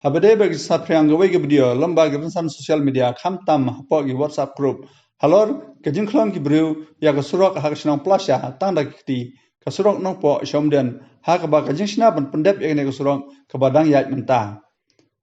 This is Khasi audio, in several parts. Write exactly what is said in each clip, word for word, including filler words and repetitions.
Haba dei ba ki saphriang kawei ka video lem bad ki rynsan social media, khamtam hapoh ki WhatsApp group, halor ka jingkhlong ki briew ïa ka surok ha ka shnong Plasha tang da ki kti, ka surok Nongpoh sha Umden, ha kaba ka jingshna ban pyndep ïa kane ka surok kaba dang ïaid mynta.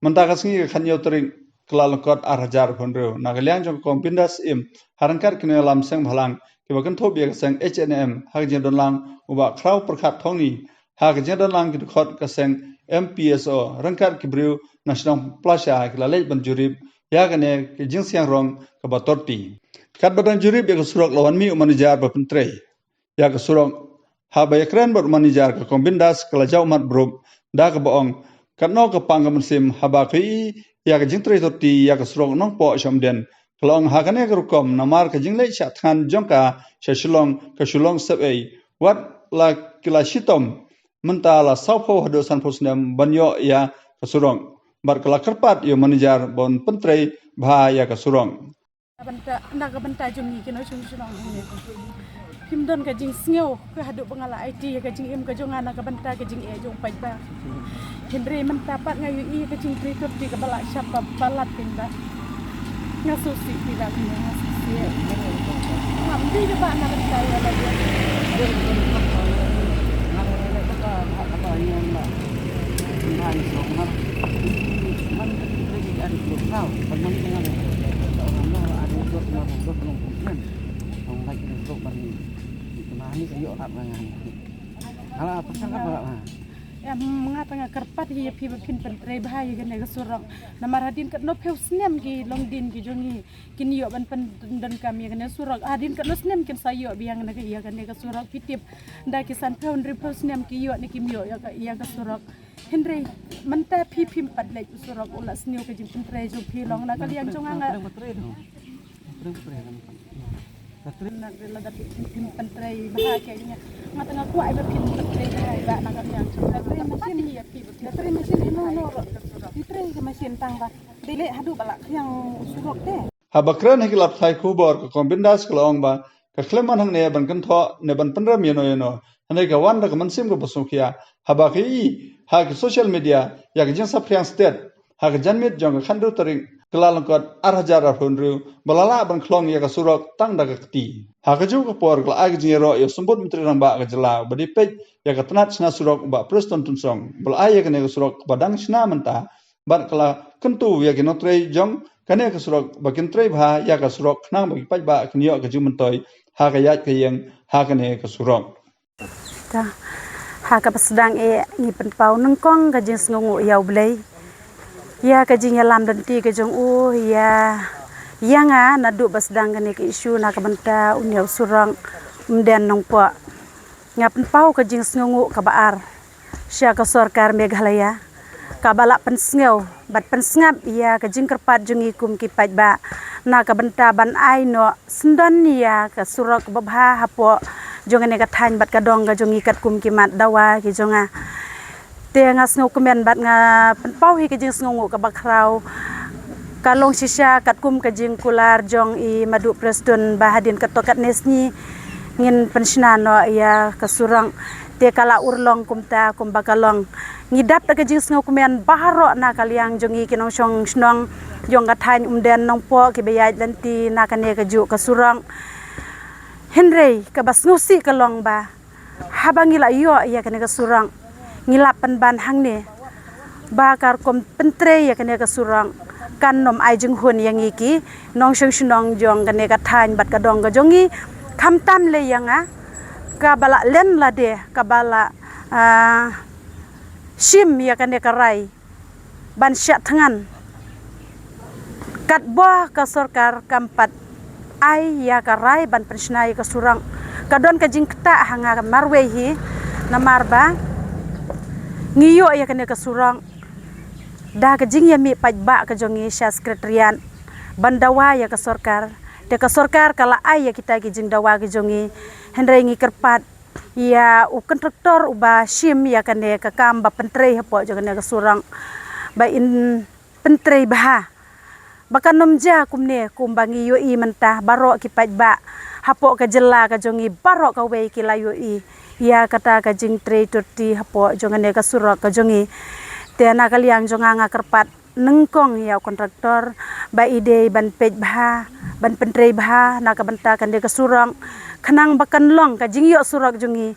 Mynta ka sngi ka khatñiew tarik Kyllalyngkot ar hajar arphew hynriew, na ka liang jong ka kong Bindas Im, ha ryngkat ki nongïalam seng bhalang kiba kynthup ïa ka seng H N M, ha ka jingdonlang u Bah Khraw Pyrkhat Thongni, ha ka jingdonlang ki dkhot ka seng M P S O ryngkat ki briew na shnong Plasha ki la leit ban jurip ïa kane ka jingsiang rong kaba torti. Katba dang jurip ïa ka surok la wan mih u manager ba pyntrei ïa ka surok. Haba ïakren bad u manager, ka kong Bindas ka la jaw mat bruk da kaba ong, katno ka pang ka mynsiem haba ka ïohi ïa ka jingtrei torti ïa ka surok Nongpoh sha Umden. Ka la ong ha kane ka rukom namar ka jingleit shah thngan jong ka sha Shillong, ka shu long sepei. Wat la ki la shitom mynta la sawphew haduh sanphew snem ban ïoh ïa ka surok. Bad ka la kyrpad ïa u manager ban pyntrei bha ïa ka surok. Bynta, na ka bynta jong ngi ki nongshong shnong hangne, phim don ka jingsngew ka haduh ba nga la aiti ïa ka jingim ka jong nga na ka bynta ka jingeh jong paidbah. Hynrei mynta pat nga ïohi ka jingtrei torti kaba la shah palat kein bah. Nga sngewsih phi bah, nga sngewsih. Ngam dei kaba na bynta ïa lade. Em, nga tang nga kyrpad hi ïa phi ba phin pyntrei bha ïa kane ka surok. Namar hadien katno phew snem ki longdien ki jong ngi kin ïoh ban pyndonkam ïa kane surok. Hadien katno snem kin sa ïoh biang na ka ïa kane ka surok, phi tip. Da ki sanphew hynriewphew snem ki ïoh ne kim ïoh ïa ka, ïa ka surok. Hynrei mynta phi phim pat leit u surok, u la sniew ka jingpyntrei jong phi. Long na ka liang jong nga nga. Pyntrei dong. Pyntrei, pyntrei dong. Pyntrei. Na ka lada phi phim pyntrei bha ka ïa. Nga tang nga kwah ba phin pyntrei bha ba na ka liang jong nga. Pyntrei machine ïa phi ba phin pyntrei machine ïa ka surok. Pyntrei ka machine tang ba dei leh haduh ba la khriang u surok te. Haba kren ha ki lad pathai khubor, ka kong Bindas ka la ong ba ka khlem wan hangne ban kynthoh ne ban pynrem ïano ïano, hynrei ka wan da ka mynsiem kaba sngewkhia haba ka ïohi ha ki social media ïa ka jingsaphriang stet ha ka janmiet jong ka khathynriew tarik Kyllalyngkot ar hajar arphew hynriew ba la lah ban khlong ïa ka surok tang da ka kti. Ha kajuh ka por ka la ai ka jingïaroh ïa u Symbud Myntri Rangbah ka jylla uba dei peit ïa ka tnat shna surok, u Bah Prestone Tynsong, ba la ai ïa kane ka surok kaba dang shna mynta. Bad ka la kyntu ïa ki nongtrei jong kane ka surok ba kin trei bha ïa ka surok khnang ba ki paidbah kin ïoh ka jingmyntoi ha ka ïaid ka ïeng ha kane ka surok. Ta, ha kaba sdang eh ngi pynpaw nyngkong ka jingsngewnguh ïa U Blei ïa ka jingïalam lynti ka jong u ïa, ïa nga naduh ba sdang kane ka issue na ka bynta une u surok Umden Nongpoh. Nga pynpaw ka jingsngewnguh kaba ar sha ka sorkar Meghalaya kaba la pynsngew bad pynsngap ïa ka jingkyrpad jong ngi kum ki paidbah na ka bynta ban ai noh syndon ïa ka surok kaba bha hapoh jong kane ka thaiñ bad ka dong ka jong ngi katkum ki mat dawa ki jong nga. Te nga sngewkmen bad nga pynpaw hi ka jingsngewnguh kaba khraw. Ka long shisha katkum ka jingkular jong i Madu Prestone ba hadien katto katne sngi ngin pynshna noh ïa ka surok. Te ka la urlong kumta kumba ka long. Ngi dap da ka jingsngewkmen baroh na ka liang jong ngi ki nongshong shnong jong ka thaiñ Umden Nongpoh kiba ïaid lynti na kane kajuh ka surok. Hynrei kaba sngewsih ka long ba haba ngi la ïoh ïa kane ka surok, ngi la pynban hangne ba ka rukom pyntrei ïa kane ka surok kan ym ai jinghun ïa ngi ki nongshong shnong jong kane ka thaiñ bad ka dong ka jong ngi. Khamtam lei ïa nga, kaba la len lade, kaba la, ah, shim ïa kane ka rai ban shah thngan. Katba ka sorkar kam pat ai ïa ka rai ban pynshna ïa ka surok, ka don ka jingktah ha nga marwei hi, namar ba ngi ïoh ïa kane ka surok da ka jingïamih paidbah ka jong ngi sha Secretariat ban dawa ïa ka sorkar. Te ka sorkar ka la ai ïa kita ki jingdawa ki jong ngi, hynrei ngi kyrpad ïa u kontraktor uba shim ïa kane ka kam ba pyntrei hapoh jong kane ka surok ba in pyntrei bha, ba kan ym jia kumne kumba ngi ïohi mynta. Baroh ki paidbah hapoh ka jylla ka jong ngi baroh kawei ki la ïohi ïa kata ka jingtrei torti hapoh jong kane ka surok ka jong ngi. Te na ka liang jong nga nga kyrpad nyngkong ïa u kontraktor ba i dei ban peit bha, ban pyntrei bha na ka bynta kane ka surok, khnang ba kan long ka jingïoh surok jong ngi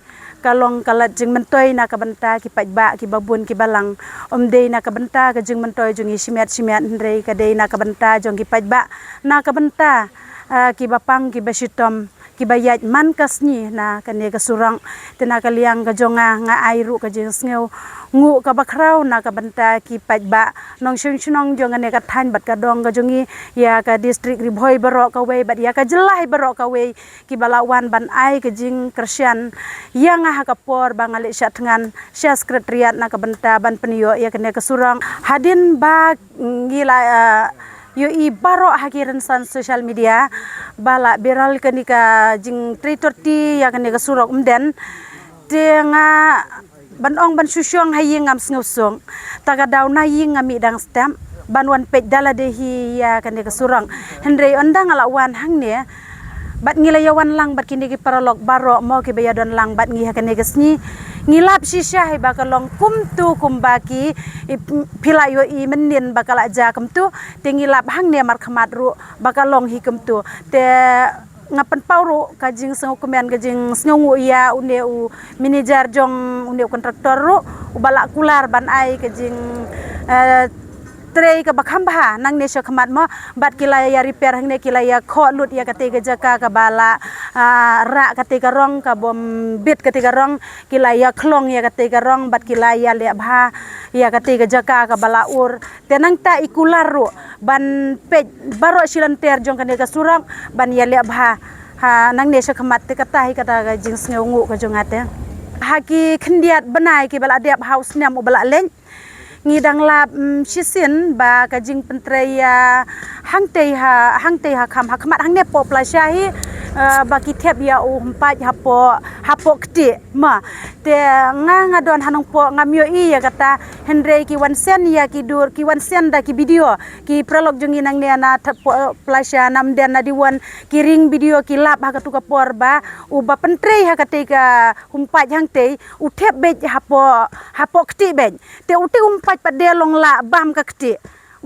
ka long ka lad jingmyntoi na ka bynta ki paidbah kiba bun kiba lang. Ym dei na ka bynta ka jingmyntoi jong ngi shimet shimet, hynrei ka dei na ka bynta jong ki paidbah, na ka bynta, ah, kiba pang kiba shitom, kiba ïaid man ka sngi na kane ka surok. Te na ka liang ka jong nga, nga ai ruh ka jingsngew nguh kaba khraw na ka bynta ki paidbah nongshong shnong jong kane ka thaiñ bad ka dong ka jong ngi, ïa ka district Ri Bhoi baroh kawei bad ïa ka jylla hi baroh kawei, kiba la wan ban ai ka jingkyrshan ïa nga ha ka por ba nga leit shah thngan sha secretariat na ka bynta ban pynïoh ïa kane ka surok. Hadien ba ngi la, ah, ïohi baroh ha ki rynsan social media ba la viral kane ka jingtrei torti ïa kane ka surok Umden. Te nga ban ong ban shu shong ha ïing ngam sngew suk. Ta ka daw na ïing nga mih dang step ban wan peit da lade hi ïa kane ka surok. Hynrei ynda nga la wan hangne bad ngi la ïa wan lang bad kine ki paralok baroh mo kiba ïa don lang bad ngi ha kane ka sngi. Ngi lap shisha hi ba ka long kumtu kumba ki, i, phi la ïohi mynnin ba ka la jia kumtu. Te ngi lap hangne markhmat ruh ba ka long hi kumtu. Te nga pynpaw ruh ka jingsngewkmen ka jingsngewnguh ïa une u manager jong une u kontraktor ruh uba la kular ban ai ka jing, eh, trei kaba kham bha nangne sha khmat mo, bad ki la ïa repair hangne, ki la ïa khoh lut ïa katei ka jaka kaba la, ah, rah katei ka rong kabym bit katei ka rong, ki la ïa khlong ïa katei ka rong bad ki la ïa leh bha ïa katei ka jaka kaba la ur. Te nangta i kular ruh ban peit baroh shilynter jong kane ka surok ban ïa leh bha ha nangne sha khmat. Te kata hi kata ka jingsngewnguh ka jong nga te. Ha ki khyndiat bnai kiba la dep ha u snem uba la leit, ngi dang lap, mm, shisien ba ka jingpyntrei ïa hangtei ha, hangtei ha kham, ha khmat hangne poh Plasha hi, eh, ba ki thep ïa u humpait hapoh, hapoh kti. Ma, te nga nga don ha Nongpoh ngam ïohi ïa kata, hynrei ki wan send ïa ki dur, ki wan send da ki video ki paralok jong ngi nangne na thep poh Plasha, na Umden, na Diwon, ki ring video ki lap ha katu ka por ba uba pyntrei ha katei ka humpait hangtei u thep beit hapoh, hapoh kti beit. Te utei u humpait pat de long la bam ka kti,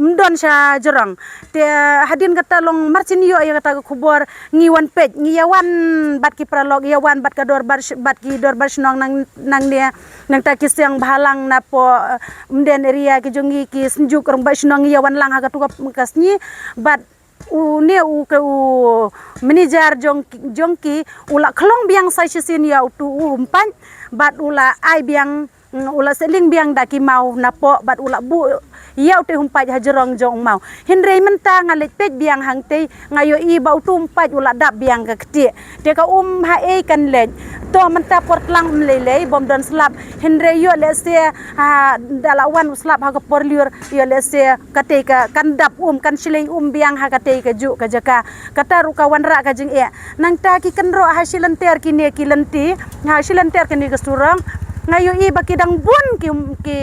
ym don sha jrong. Te hadien kata long mar shu ïoh ïa kata ka khubor ngi wan peit, ngi ïa wan bad ki paralok, ïa wan bad ka dorbar sh-, bad ki dorbar shnong nang, nangne, nangta ki seng bhalang napoh, eh, Umden area ki jong ngi, ki Synjuk Rangbah Shnong, ngi ïa wan lang ha katu ka, ka sngi bad une u, ka u manager jong, jong ki u la khlong biang sa shisien ïa utu u humpait bad u la ai biang, mm, u la seling biang da ki maw napoh bad u la buh ïa utei u humpait ha jrong jong u maw. Hynrei mynta nga leit peit biang hangtei nga ïohi ba utu u humpait u la dap biang ka kti. Te ka um haei kan leit. To mynta por tlang um lei lei bym don slap. Hynrei ïoh lehse, ha, da la wan u slap ha ka por lyiur, ïoh lehse katei ka kan dap um, kan shlei um biang ha katei kajuh ka jaka. Kata ruh ka wanrah ka jingeh. Nangta ki kynroh ha shilynter kine ki lynti, ha shilynter kine ki surok, nga ïohi ba ki dang bun ki, ki,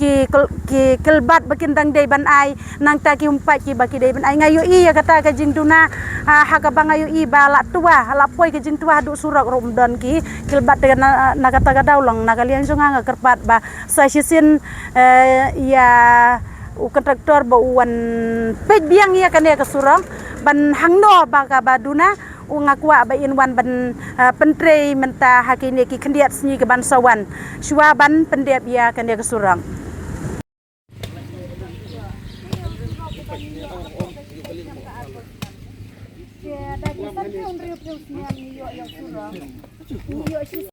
ki kyl-, ki kylbat ba kin dang dei ban ai, nangta ki humpait kiba ki dei ban ai. Nga ïohi ïa kata ka jingduna, ah, ha kaba nga ïohi ba la twa, la poi ka jingtwa haduh surok ruh ym don ki kylbat. Te na, na kata ka daw long na ka liang jong nga nga kyrpad ba sa shisien, eh, ïa u kontraktor ba u wan peit biang ïa kane ka surok ban hangno ba kaba duna, u nga kwah ba in wan ban, eh, pyntrei mynta ha kine ki khyndiat sngi ki ban sa wan shuwa ban pyndep ïa kane ka surok.